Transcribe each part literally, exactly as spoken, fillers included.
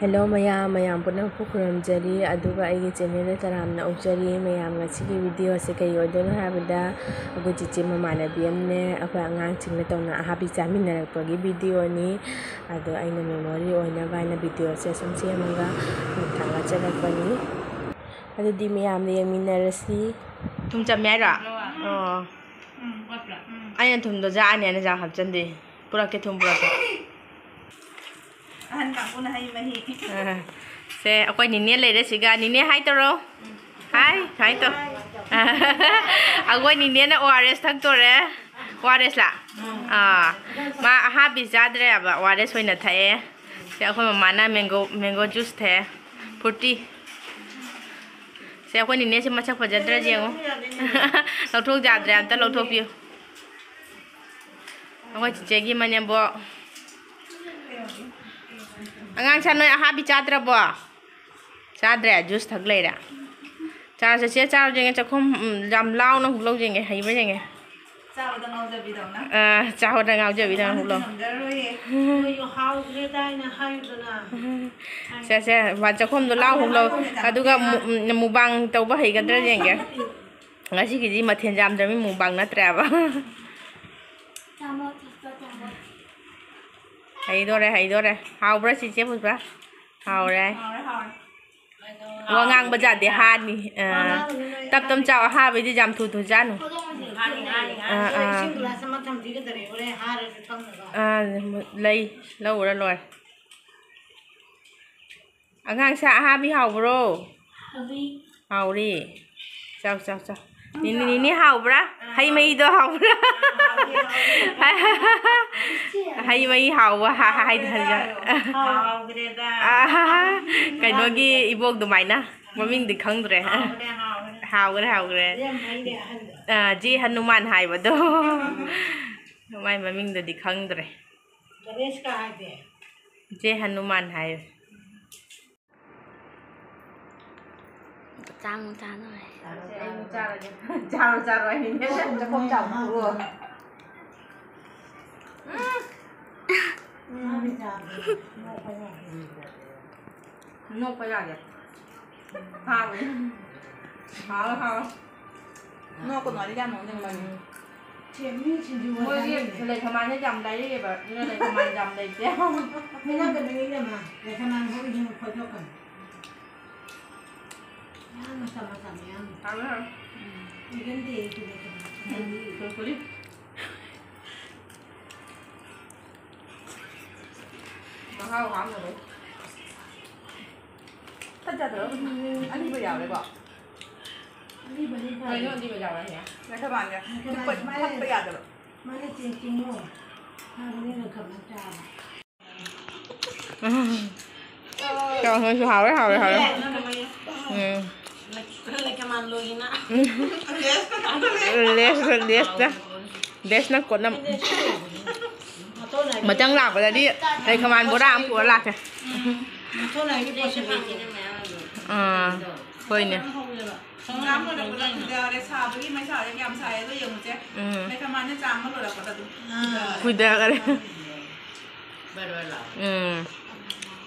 Hello ꯃꯌꯥꯝ, ꯃꯌꯥꯝ ꯄꯨꯝꯅꯃꯛꯄꯨ ꯈꯨꯔꯨꯝꯖꯔꯤ, ꯑꯗꯨꯒ ꯑꯩꯒꯤ channelꯗ ꯇꯔꯥꯝꯅ ꯑꯣꯛꯆꯔꯤ꯫ ꯃꯌꯥꯝ, ꯉꯁꯤꯒꯤ videoꯁꯦ ꯀꯔꯤ ꯑꯣꯏꯗꯣꯏꯅꯣ ꯍꯥꯏꯕꯗ, ꯑꯩꯈꯣꯏ ꯆꯤꯆꯦ ꯃꯃꯥꯟꯅꯕꯤ ꯑꯃꯅꯦ, ꯑꯩꯈꯣꯏ ꯑꯉꯥꯡꯁꯤꯡꯅ ꯇꯧꯅ ꯑꯍꯥꯕꯤ ꯆꯥꯃꯤꯟꯅꯔꯛꯄꯒꯤ videoꯅꯤ꯫ ꯑꯗꯣ ꯑꯩꯅ memory ꯑꯣꯏꯅꯕ ꯍꯥꯏꯅ videoꯁꯦ ꯁꯨꯝ ꯁꯦꯝꯃꯒ ꯊꯥꯒꯠꯆꯔꯛꯄꯅꯤ꯫ ꯑꯗꯨꯗꯤ ꯃꯌꯥꯝꯗ ꯌꯦꯡꯃꯤꯟꯅꯔꯁꯤ꯫ ꯊꯨꯝ ꯆꯝꯃꯦ ꯍꯥꯏꯔꯣ? ꯑꯣ꯫ ꯑꯩꯅ ꯊꯨꯝꯗꯣ ꯖꯥꯔꯅꯦꯅ ꯖꯥꯔ ꯍꯥꯞꯆꯟꯗꯦ꯫ ꯄꯨꯔꯛꯀꯦ, ꯊꯨꯝ ꯄꯨꯔꯛꯀꯦ꯫ ꯑꯍꯟ ꯀꯥꯡꯕꯨꯅ ꯍꯩ ꯃꯍꯤ꯫ ꯑ, ꯁꯦ, ꯑꯩꯈꯣꯏ ꯅꯤꯅꯦ ꯂꯩꯔꯦ ꯁꯤꯒ꯫ ꯅꯤꯅꯦ, hi ꯇꯧꯔꯣ꯫ Hi, hi ꯇꯧ꯫ ꯑꯩꯈꯣꯏ ꯅꯤꯅꯦꯅ ORS ꯊꯛꯇꯣꯔꯦ꯫ ORS ꯂꯥ? ꯑꯥ, ꯃꯥ ꯑꯍꯥꯕꯤ ꯆꯥꯗ꯭ꯔꯦꯕ, ORS ꯑꯣꯏꯅ ꯊꯛꯑꯦ꯫ ꯁꯦ, ꯑꯩꯈꯣꯏ ꯃꯃꯥꯅ mango, mango juice ꯊꯛꯑꯦ꯫ Fruity꯫ ꯁꯦ, ꯑꯩꯈꯣꯏ ꯅꯤꯅꯦꯁꯦ ꯃꯁꯛ ꯐꯖꯗ꯭ꯔꯗꯤ ꯌꯦꯡꯉꯨ꯫ ꯂꯧꯊꯣꯛ ꯌꯥꯗ꯭ꯔꯦ, ꯑꯝꯇ ꯂꯧꯊꯣꯛꯄꯤꯌꯨ꯫ ꯑꯩꯈꯣꯏ ꯆꯤꯆꯦꯒꯤ ꯃꯅꯦꯝꯕꯣꯛ꯫ ꯑꯉꯥꯡ ꯁꯥ, ꯅꯣꯏ ꯑꯍꯥꯕꯤ ꯆꯥꯗ꯭ꯔꯕꯣ? ꯆꯥꯗ꯭ꯔꯦ, juice ꯊꯛ ꯂꯩꯔꯦ꯫ ꯆꯥꯔꯁꯦ, ꯆꯦ, ꯆꯥꯔꯁꯦ, ꯌꯦꯡꯉꯦ, ꯆꯥꯛꯈꯨꯝ, ꯎꯝ, ꯌꯥꯝ ꯂꯥꯎꯅ ꯍꯨꯛꯂꯧ ꯌꯦꯡꯉꯦ, ꯍꯩꯕ꯭ꯔꯥ ꯌꯦꯡꯉꯦ꯫ ꯆꯥꯕꯗ ꯉꯥꯎꯖꯕꯤꯗꯧꯅ꯫ ꯑꯥ, ꯆꯥꯕꯗ ꯉꯥꯎꯖꯕꯤꯗꯧꯅ ꯍꯨꯛꯂꯧ꯫ ꯉꯝꯖꯔꯔꯣꯏꯌꯦ꯫ ꯃꯣꯏꯁꯨ ꯍꯥꯎꯈ꯭ꯔꯦꯗꯥꯏꯅ ꯍꯥꯏꯗꯅ꯫ ꯁꯦ, ꯁꯦ, ꯃꯥ ꯆꯥꯛꯈꯨꯝꯗꯣ ꯂꯥꯎ ꯍꯨꯛꯂꯧ꯫ ꯑꯗꯨꯒ ꯃꯨ-, ꯎꯝ, mukbang ꯇꯧꯕ ꯍꯩꯒꯗ꯭ꯔꯥ ꯌꯦꯡꯒꯦ꯫ ꯉꯁꯤꯒꯤꯗꯤ ꯃꯊꯦꯜ ꯌꯥꯝꯗ꯭ꯔꯕꯅꯤ, mukbang ꯅꯠꯇ꯭ꯔꯦꯕ꯫ ꯍꯩꯗꯣꯔꯦ, ꯍꯩꯗꯣꯔꯦ꯫ ꯍꯥꯎꯕ꯭ꯔꯥ, ꯆꯤꯆꯦ ꯄꯨꯁꯄꯥ? ꯍꯥꯎꯔꯦ꯫ ꯍꯥꯎꯔꯦ, ꯍꯥꯎꯔꯦ꯫ ꯋꯥ ꯉꯥꯡꯕ ꯌꯥꯗꯦ, ꯍꯥꯅꯤ꯫ ꯑꯥ꯫ ꯇꯞ ꯇꯞ ꯆꯥꯎ, ꯑꯍꯥꯕꯩꯗꯤ ꯌꯥꯝ ꯊꯨ ꯊꯨ ꯆꯥꯅꯨ꯫ ꯍꯥꯅꯤ, ꯍꯥꯅꯤ, ꯍꯥꯅꯤ꯫ ꯑꯥ, ꯑꯥ꯫ ꯏꯁꯤꯡ glass ꯑꯃ ꯊꯝꯕꯤꯒꯦ ꯇꯧꯔꯦ, ꯍꯣꯔꯦꯟ ꯍꯥꯔꯁꯨ ꯊꯛꯅꯕ꯫ ꯑꯥ, ꯂꯩ, ꯂꯧꯔ ꯂꯣꯏꯔꯦ꯫ ꯑꯉꯥꯡ ꯁꯥ ꯑꯍꯥꯕꯤ ꯍꯥꯎꯕ꯭ꯔꯣ? ꯍꯥꯎꯏ꯫ ꯍꯥꯎꯔꯤ꯫ ꯆꯥꯎ, ꯆꯥꯎ, ꯆꯥꯎ꯫ ꯅꯤꯅꯤ, ꯅꯤꯅꯤ ꯍꯥꯎꯕ꯭ꯔꯥ? ꯍꯩ ꯃꯍꯤꯗꯣ ꯍꯥꯎꯕ꯭ꯔꯥ? ꯍꯩ ꯃꯍꯤ ꯍꯥꯎꯕ ꯍꯥ-, ꯍꯥ-, ꯍꯥꯏꯗꯤ ꯍꯥꯏꯗꯤ-, ꯍꯥꯎꯈ꯭ꯔꯦꯗ꯫ ꯑꯥ, ꯀꯩꯅꯣꯒꯤ ꯏꯕꯣꯛ ꯑꯗꯨꯃꯥꯏꯅ ꯃꯃꯤꯡꯗꯤ ꯈꯪꯗ꯭ꯔꯦ꯫ ꯍꯥꯎꯈ꯭ꯔꯦ, ꯍꯥꯎꯈ꯭ꯔꯦ꯫ ꯍꯥꯎꯈ꯭ꯔꯦ, ꯍꯥꯎꯈ꯭ꯔꯦ꯫ ꯌꯥꯝ ꯍꯩꯅꯦ ꯑꯍꯟꯗꯣ꯫ ꯑꯥ, ꯖꯤ ꯍꯅꯨꯃꯥꯟ ꯍꯥꯏꯕꯗꯣ꯫ ꯃꯥꯏ ꯃꯃꯤꯡꯗꯗꯤ ꯈꯪꯗ꯭ꯔꯦ꯫ ꯒꯅꯦꯁꯀ ꯍꯥꯏꯗꯦ꯫ ꯖꯦ ꯍꯅꯨꯃꯥꯟ ꯍꯥꯏꯌꯦ꯫ ꯆꯥꯡ ꯆꯥꯅ ꯍꯥꯏ꯫ ꯆꯥꯔꯣ, ꯆꯥꯔꯣ ꯍꯥꯏꯅꯦ꯫ ꯆꯥꯛꯈꯨꯝ ꯆꯥꯎꯅ ꯄꯨꯔꯛꯑꯣ꯫ ꯎꯝ꯫ ꯅꯣꯛꯄ ꯌꯥꯗꯦ꯫ ꯍꯥꯎꯋꯦ꯫ ꯍꯥꯎꯋꯦ, ꯍꯥꯎꯋꯦ꯫ ꯅꯣꯛꯀꯅꯨ, ꯑꯗꯨꯗꯤ ꯌꯥꯝ ꯅꯣꯛꯅꯤꯡꯕꯅꯤ꯫ ꯁꯦꯝꯃꯤ ꯁꯤꯡꯖꯨ ꯃꯣꯏꯒꯤ ꯃꯆꯥꯅꯤꯅꯦ꯫ ꯂꯩ ꯈꯃꯥꯟꯁꯦ ꯌꯥꯝ ꯂꯩꯔꯛꯑꯦꯕ, ꯑꯗꯨꯅ ꯂꯩ ꯈꯃꯥꯟ ꯌꯥꯝ ꯂꯩꯇꯦ꯫ ꯃꯤꯅ ꯀꯩꯅꯣ ꯏꯅꯝꯃ, ꯂꯩ ꯈꯃꯥꯟ ꯍꯧꯔꯤꯁꯤꯡ ꯈꯣꯏꯗꯣꯛꯀꯅꯨ꯫ ꯃꯌꯥꯝ ꯃꯆꯥ ꯃꯆꯥ ꯃꯌꯥꯝ꯫ ꯍꯥꯎꯋꯦ, ꯍꯥꯎꯋꯦ꯫ ꯎꯝ, ꯏꯆꯟꯗꯤ ꯁꯤꯗ ꯀꯩꯅꯣ, ꯎꯝ, ꯀꯨꯔꯀꯨꯔꯤ꯫ ꯃꯍꯥꯎ ꯍꯥꯞꯅꯕ꯫ ꯐꯠꯖꯗ꯭ꯔꯣ? ꯑꯂꯤꯕ ꯌꯥꯎꯔꯦꯀꯣ? ꯑꯂꯤꯕꯅꯤ ꯐꯔꯦ꯫ ꯀꯩꯅꯣ ꯑꯂꯤꯕ ꯌꯥꯎꯔꯦ ꯍꯥꯏꯁꯦ? ꯂꯩꯈꯃꯥꯟꯒ꯫ ꯂꯩꯈꯃꯥꯟ ꯆꯨꯞꯄ ꯃꯥꯅ ꯊꯛꯄ ꯌꯥꯗꯕ꯫ ꯃꯥꯅ ꯆꯦꯡ ꯆꯤꯡꯉꯣ꯫ ꯃꯥꯅ ꯂꯩꯈꯃꯥꯟ ꯆꯥꯕ꯫ ꯀꯥꯡꯍꯧꯁꯨ ꯍꯥꯎꯋꯦ, ꯍꯥꯎꯋꯦ, ꯍꯥꯎꯋꯦ꯫ ꯎꯝ꯫ ꯂꯩꯈꯃꯥꯟ ꯂꯣꯏꯒꯤꯅ꯫ ꯂꯦꯁ, ꯂꯦꯁꯇ꯫ ꯂꯦꯁꯅ ꯀꯣꯠꯅꯝ꯫ ꯃꯊꯪ ꯂꯥꯛꯄꯗꯗꯤ ꯂꯩꯈꯃꯥꯟ ꯕꯣꯔꯥ ꯑꯃ ꯄꯨꯔ ꯂꯥꯛꯀꯦ꯫ ꯑꯥ, ꯍꯣꯏꯅꯦ꯫ ꯍꯪꯒꯥꯝ ꯂꯣꯏꯔꯛꯄꯗ ꯀꯨꯏꯗꯔꯦ, ꯁꯥꯕꯒꯤ ꯃꯩꯁꯥꯁꯦ ꯀꯌꯥꯝ ꯁꯥꯏ ꯑꯗꯣ ꯌꯦꯡꯉꯨꯁꯦ꯫ ꯎꯝ꯫ ꯂꯩꯈꯃꯥꯟꯁꯦ ꯆꯥꯝꯕ ꯂꯣꯏꯔꯛꯄꯗ ꯑꯗꯨꯝ ꯀꯨꯏꯗꯔꯦ꯫ ꯀꯨꯏꯗꯔꯦ꯫ ꯎꯝ꯫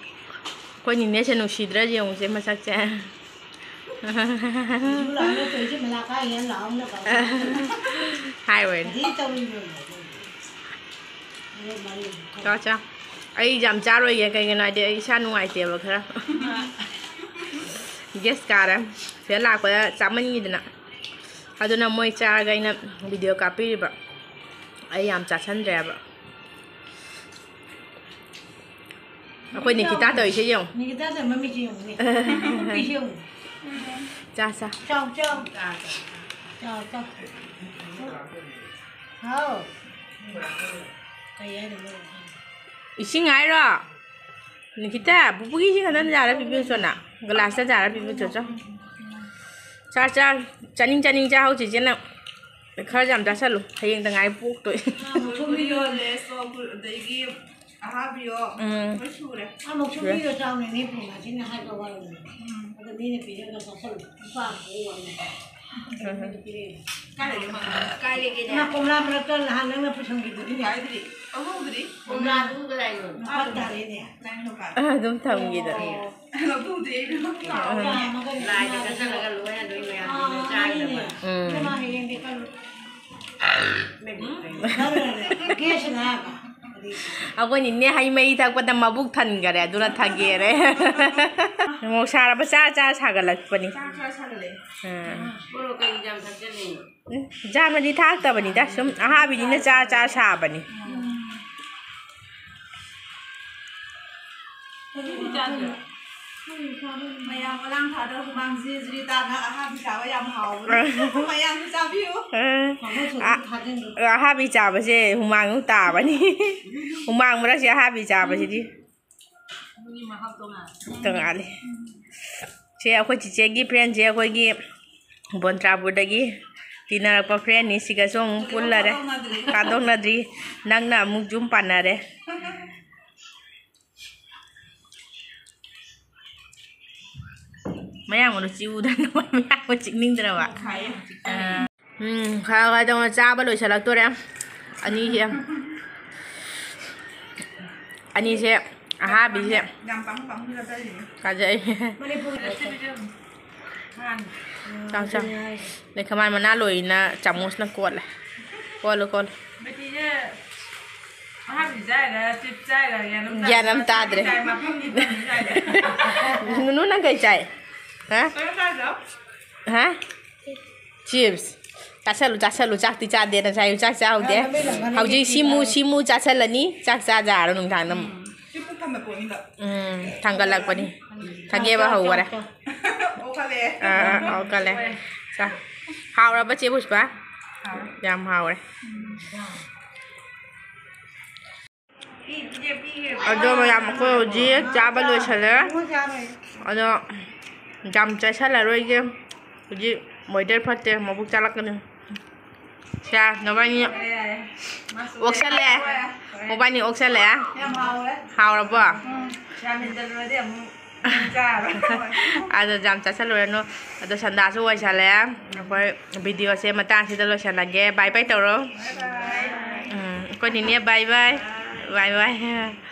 ꯑꯩꯈꯣꯏ ꯅꯤꯅꯦꯁꯦ ꯅꯨꯡꯁꯤꯗ꯭ꯔꯥ ꯌꯦꯡꯉꯨꯁꯦ ꯃꯁꯛꯁꯦ꯫ ꯂꯥꯛꯑꯣ, ꯇꯧꯔꯤꯁꯦ ꯃꯦꯂꯥ ꯀꯥꯏꯅꯦꯅ ꯂꯥꯛꯑꯣꯅ ꯀꯧꯔꯦ꯫ ꯍꯥꯏ ꯑꯣꯏꯔꯦ꯫ ꯑꯗꯩ ꯇꯧꯔꯤꯕꯅꯦ꯫ ꯆꯥ, ꯆꯥ꯫ ꯑꯩ ꯌꯥꯝ ꯆꯥꯔꯣꯏꯒꯦ, ꯀꯩꯒꯤꯅꯣ ꯍꯥꯏꯗꯤ ꯑꯩ ꯏꯁꯥ ꯅꯨꯡꯉꯥꯏꯇꯦꯕ ꯈꯔ꯫ ꯒꯦꯁ ꯀꯥꯔꯦ꯫ ꯁꯤꯗ ꯂꯥꯛꯄꯗ ꯆꯥꯃꯟꯈꯤꯗꯅ꯫ ꯑꯗꯨꯅ ꯃꯣꯏ ꯆꯥꯔꯒ ꯑꯩꯅ ꯚꯤꯗꯤꯑꯣ ꯀꯥꯞꯄꯤꯔꯤꯕ꯫ ꯑꯩ ꯌꯥꯝ ꯆꯥꯁꯟꯗ꯭ꯔꯦꯕ꯫ ꯑꯩꯈꯣꯏ ꯅꯤꯀꯤꯇꯥ ꯇꯧꯔꯤꯁꯦ ꯌꯦꯡꯉꯨ꯫ ꯅꯤꯀꯤꯇꯥ ꯇꯧꯔꯤ ꯃꯃꯤꯠꯁꯦ ꯌꯦꯡꯉꯨꯅꯦ꯫ ꯈꯨꯄꯤꯁꯦ ꯌꯦꯡꯉꯨ꯫ ꯆꯥ, ꯆꯥ꯫ ꯆꯥꯎ, ꯆꯥꯎ꯫ ꯆꯥꯎ, ꯆꯥꯎ꯫ ꯍꯥꯎ꯫ ꯀꯩ ꯍꯥꯏꯅꯣ ꯃꯣꯏ? ꯏꯁꯤꯡ ꯍꯥꯏꯔꯣ? ꯅꯤꯀꯤꯇꯥ, ꯄꯨꯄꯨꯒꯤ ꯏꯁꯤꯡ ꯈꯛꯇ ꯖꯥꯔ ꯄꯤꯕꯤꯌꯨ ꯆꯣꯅ꯫ ꯒ꯭ꯂꯥꯁꯇ ꯖꯥꯔ ꯄꯤꯕꯤꯌꯨ ꯆꯣ, ꯆꯣ꯫ ꯆꯥ, ꯆꯥ꯫ ꯆꯥꯅꯤꯡ, ꯆꯥꯅꯤꯡ ꯆꯥꯍꯧ ꯆꯦꯆꯦꯅ꯫ ꯈꯔ ꯌꯥꯝ ꯆꯥꯁꯜꯂꯨ꯫ ꯍꯌꯦꯡꯗ ꯉꯥꯏ ꯄꯣꯛꯇꯣꯏ꯫ ꯃꯨꯛꯊ꯭ꯔꯨꯕꯤꯗꯣ, ꯂꯦꯁꯇꯣ, ꯑꯗꯒꯤ ꯑꯍꯥꯕꯤꯌꯣ, ꯎꯝ꯫ ꯂꯣꯏ ꯁꯨꯔꯦ꯫ ꯑꯥ, ꯃꯨꯛꯊ꯭ꯔꯨꯕꯤꯗꯣ ꯆꯥꯎꯅ ꯏꯅꯦ ꯄ꯭ꯔꯦꯃꯥꯁꯤꯅ ꯍꯥꯏꯕ ꯋꯥꯅꯤ꯫ ꯎꯝ꯫ ꯑꯗꯣ ꯃꯤꯅ ꯄꯤꯔꯒ ꯆꯥꯁꯜꯂꯨ꯫ ꯅꯨꯄꯥ ꯑꯃ ꯄꯣꯛꯑꯣ ꯍꯥꯏꯅ꯫ ꯀꯥꯏꯗꯒꯤ ꯐꯪꯉꯤꯅꯣ? ꯀꯥꯏꯗꯒꯤꯅꯦ? ꯏꯃꯥ, ꯀꯣꯝꯂꯥ ꯃꯔꯛꯇ ꯅꯍꯥꯟ ꯅꯪꯅ ꯄꯨꯁꯟꯈꯤꯕꯗꯨꯗꯤꯅꯦ꯫ ꯀꯥꯏꯗꯒꯤ? ꯑꯍꯨꯝꯗꯨꯗꯤ? ꯀꯣꯝꯂꯥꯗꯨꯕꯨ ꯀꯗꯥꯏꯅꯣ? ꯃꯄꯥꯟ ꯇꯥꯔꯦꯅꯦ꯫ ꯅꯪ ꯅꯨꯄꯥ꯫ ꯑꯗꯨꯝ ꯊꯝꯈꯤꯗ꯫ ꯑꯣ꯫ ꯂꯧꯊꯣꯛꯇꯦ, ꯑꯩ ꯂꯧꯊꯣꯛꯇꯦ꯫ ꯂꯥꯏꯗ ꯀꯠꯁꯜꯂꯒ ꯂꯣꯏꯅ ꯑꯗꯨꯝ ꯃꯌꯥꯝ ꯑꯥ, ꯆꯥꯒꯗꯕ꯫ ꯎꯝ꯫ ꯏꯕꯦꯝꯃ, ꯍꯌꯦꯡꯗꯤ ꯀꯜꯂꯨ꯫ ꯃꯦꯒꯤ ꯐ꯭ꯔꯦꯟ꯫ ꯒꯦꯁꯅ ꯍꯥꯏꯕ꯫ ꯑꯩꯈꯣꯏꯅꯤꯅꯦ ꯍꯩ ꯃꯍꯤ ꯊꯛꯄꯗ ꯃꯕꯨꯛ ꯊꯟꯈꯔꯦ, ꯑꯗꯨꯅ ꯊꯛꯒꯦꯔꯦ꯫ ꯃꯣꯔꯣꯛ ꯁꯥꯔꯕ ꯆꯥ ꯆꯥ ꯁꯥꯒꯠꯂꯛꯄꯅꯤ꯫ ꯆꯥ ꯆꯥ ꯁꯥꯒꯠꯂꯛꯑꯦ꯫ ꯑꯥ꯫ ꯃꯣꯔꯣꯛ ꯀꯩ ꯌꯥꯝ ꯊꯛꯆꯜꯂꯤꯅꯣ? ꯎꯝ, ꯌꯥꯝꯅꯗꯤ ꯊꯥꯛꯇꯕꯅꯤꯗ, ꯁꯨꯝ ꯑꯍꯥꯕꯤꯅꯤꯅ ꯆꯥ ꯆꯥ ꯁꯥꯕꯅꯤ꯫ ꯎꯝ꯫ ꯍꯧꯖꯤꯛꯇꯤ ꯆꯥꯗ꯭ꯔꯣ? ꯃꯌꯥꯝ ꯃꯂꯥꯡ ꯊꯥꯗ ꯍꯨꯃꯥꯡ ꯖꯤꯔꯤ ꯖꯤꯔꯤ ꯇꯥꯅ ꯑꯍꯥꯕꯤ ꯆꯥꯕ ꯌꯥꯝ ꯍꯥꯎꯕꯅꯦ꯫ ꯃꯌꯥꯝꯁꯨ ꯆꯥꯕꯤꯌꯨ꯫ ꯑ, ꯃꯃꯜꯁꯨ ꯑ, ꯑꯗꯨꯝ ꯊꯥꯖꯤꯟꯕ꯫ ꯑꯍꯥꯕꯤ ꯆꯥꯕꯁꯦ ꯍꯨꯃꯥꯡ ꯑꯗꯨꯝ ꯇꯥꯕꯅꯤ꯫ ꯍꯨꯃꯥꯡ ꯃꯔꯛꯁꯦ ꯑꯍꯥꯕꯤ ꯆꯥꯕꯁꯤꯗꯤ꯫ ꯑꯗꯨꯒꯤ ꯃꯍꯥꯎ ꯇꯣꯉꯥꯟ꯫ ꯇꯣꯉꯥꯜꯂꯤ꯫ ꯁꯦ ꯑꯩꯈꯣꯏ ꯆꯤꯆꯦꯒꯤ ꯐ꯭ꯔꯦꯟꯁꯦ ꯑꯩꯈꯣꯏꯒꯤ ꯕꯣꯟꯇ꯭ꯔꯥꯄꯨꯔꯗꯒꯤ ꯇꯤꯟꯅꯔꯛꯄ ꯐ꯭ꯔꯦꯟꯅꯤ꯫ ꯁꯤꯒꯁꯨ ꯑꯃꯨꯛ ꯄꯨꯜꯂꯔꯦ꯫ ꯊꯥꯗꯣꯛꯅꯗ꯭ꯔꯤ꯫ ꯊꯥꯗꯣꯛꯅꯗ꯭ꯔꯤ꯫ ꯅꯪꯅ ꯑꯃꯨꯛ ꯌꯨꯝ ꯄꯥꯟꯅꯔꯦ꯫ ꯃꯌꯥꯝ ꯑꯃꯗꯣ ꯆꯤꯛꯎꯗꯅ ꯃꯌꯥꯝ ꯑꯃ ꯆꯤꯛꯅꯤꯡꯗ꯭ꯔꯕ? ꯈꯥꯏꯌꯦ꯫ ꯑꯥ꯫ ꯎꯝ, ꯈꯔ ꯈꯔ ꯇꯧꯅ ꯆꯥꯕ ꯂꯣꯏꯁꯤꯜꯂꯛꯇꯣꯔꯦ꯫ ꯑꯅꯤꯁꯦ꯫ ꯑꯅꯤꯁꯦ꯫ ꯑꯍꯥꯕꯤꯁꯦ꯫ ꯌꯥꯝ ꯄꯥꯝꯃꯨ ꯄꯥꯝꯃꯨ ꯆꯥꯖꯔꯤꯅꯦ꯫ ꯆꯥꯖꯩ꯫ ꯃꯅꯤꯄꯨꯔꯒꯤ ꯆꯥꯎ, ꯆꯥꯎ꯫ ꯂꯩꯈꯃꯥꯟ ꯃꯅꯥ ꯂꯣꯏꯅ ꯆꯥꯃꯨꯁꯅ ꯀꯣꯠꯂꯦ꯫ ꯀꯣꯠꯂꯨ, ꯀꯣꯠꯂꯨ꯫ ꯕꯦꯇꯤꯁꯦ ꯑꯍꯥꯕꯤ ꯆꯥꯏꯔ, ꯆꯤꯞ ꯆꯥꯏꯔ, ꯒ꯭ꯌꯥꯟ ꯑꯃ ꯒ꯭ꯌꯥꯟ ꯑꯃ ꯇꯥꯗ꯭ꯔꯦ꯫ ꯆꯥꯏ, ꯃꯐꯝꯗꯤ ꯈꯪꯗꯦ ꯆꯥꯏꯗ꯫ ꯅꯨꯅꯨ, ꯅꯪ ꯀꯩ ꯆꯥꯏ? ꯍꯥ? ꯀꯩꯅꯣ ꯆꯥꯏꯗꯣ? ꯍꯥ? ꯆꯤꯞꯁ꯫ ꯆꯥꯁꯜꯂꯨ, ꯆꯥꯁꯜꯂꯨ, ꯆꯥꯛꯇꯤ ꯆꯥꯗꯦ, ꯉꯁꯥꯏ ꯆꯥꯛ ꯆꯥꯍꯧꯗꯦ꯫ ꯍꯧꯖꯤꯛ ꯁꯤꯃꯨ, ꯁꯤꯃꯨ ꯆꯥꯁꯜꯂꯅꯤ, ꯆꯥꯛ ꯆꯥꯖꯥꯔꯣ ꯅꯨꯡꯗꯥꯡꯗ ꯑꯃꯨꯛ꯫ ꯁꯤ ꯄꯨꯛ ꯊꯟꯅ ꯄꯣꯛꯏꯕ꯫ ꯎꯝ, ꯊꯥꯡꯒꯠꯂꯛꯄꯅꯤ꯫ ꯊꯥꯡꯒꯦꯕ ꯍꯧꯈꯔꯦ꯫ ꯑꯣ, ꯈꯜꯂꯦ꯫ ꯑꯥ, ꯑꯥ, ꯑꯣ, ꯈꯜꯂꯦ꯫ ꯆꯥ꯫ ꯍꯥꯎꯔꯕ, ꯆꯦ ꯄꯨꯁꯄꯥ? ꯍꯥꯎꯔꯦ꯫ ꯌꯥꯝ ꯍꯥꯎꯔꯦ꯫ ꯄꯤꯒꯦ, ꯄꯤꯒꯦ꯫ ꯑꯗꯣ ꯃꯌꯥꯝ ꯑꯩꯈꯣꯏ ꯍꯧꯖꯤꯛ ꯆꯥꯕ ꯂꯣꯏꯁꯜꯂꯦ꯫ ꯑꯗꯣ ꯌꯥꯝ ꯆꯥꯁꯜꯂꯔꯣꯏꯒꯦ꯫ ꯍꯧꯖꯤꯛ weather ꯐꯠꯇꯦ, ꯃꯕꯨꯛ ꯆꯥꯛꯂꯛꯀꯅꯤ꯫ ꯁꯦ, ꯅꯕꯥꯅꯤ ꯌꯥꯔꯦ, ꯌꯥꯔꯦ꯫ ꯃꯥꯁꯨ ꯑꯣꯛꯁꯜꯂꯦ꯫ ꯍꯣꯏ꯫ ꯃꯕꯥꯅꯤ ꯑꯣꯛꯁꯜꯂꯦ꯫ ꯌꯥꯝ ꯍꯥꯎꯔꯦ꯫ ꯍꯥꯎꯔꯕꯣ? ꯎꯝ, ꯌꯥꯝ ꯍꯦꯟꯖꯜꯂꯨꯔꯗꯤ ꯑꯃꯨꯛ ꯆꯥꯔꯣꯏ꯫ ꯑꯗꯣ ꯌꯥꯝ ꯆꯥꯁꯜꯂꯨꯔꯅꯨ꯫ ꯑꯗꯣ ꯁꯟꯗꯥꯁꯨ ꯋꯥꯏꯁꯜꯂꯦ꯫ ꯑꯩꯈꯣꯏ videoꯁꯦ ꯃꯇꯥꯡꯁꯤꯗ ꯂꯣꯏꯁꯜꯂꯒꯦ꯫ Bye bye ꯇꯧꯔꯣ꯫ Bye bye꯫ ꯎꯝ, ꯑꯩꯈꯣꯏ ꯅꯤꯅꯦ, bye bye꯫ Bye bye꯫